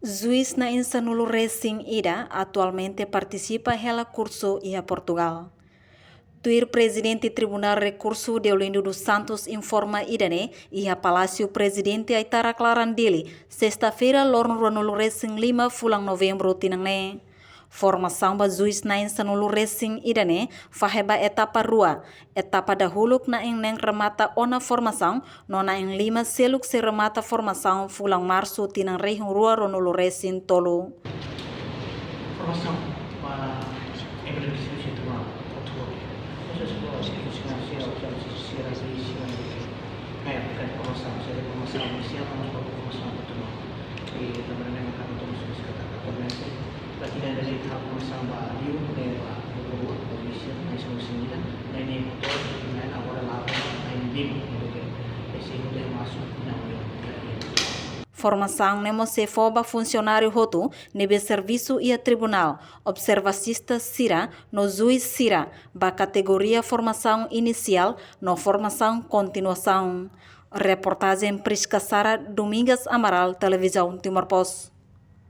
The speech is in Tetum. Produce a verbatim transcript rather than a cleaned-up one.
Juís na'in sanulu resin ida atualmente partisipa hela kursu iha Portugal. Tuir Prezidente Tribunál Rekursu Deolindo dos Santos informa ida-ne'e iha Palásiu Prezidente Aitarak Laran Dili, sesta-feira, loron ruanulu resin lima fulan Novembru tinan ne'e. Formasaun ba juís na'in sanulu resin ida-ne'e fahe ba etapa rua. Etapa dahuluk na'in neen remata ona formasaun, no na'in lima seluk sei remata formasaun fulan Marsu tinan rihun rua ruanulu resin tolu. Formasaun ba Emre Cristiano Setúbal, outro. Proses ba institusionál sira, sira, sira, sira, kayak bukan formasaun, sira formasaun inisiál, vamos ba formasaun kontinuál. I também na kami temos que resgatar atualmente. Platina dari formasaun ba liu, ne ba gubernur, polísia, mais no sentido, ne ne motor, ne agora lá, ne bim, ne bim. Esse muda é mais um, não, eu, eu, eu. Formasaun ne'e mós sei fó ba funsionáriu hotu ne'ebé servisu iha tribunál, observasista sira, no juís sira, ba kategoria formasaun inisiál no formasaun kontinuasaun. Reportajen Prisca Sara, Domingas Amaral, Televizaun Timor Post.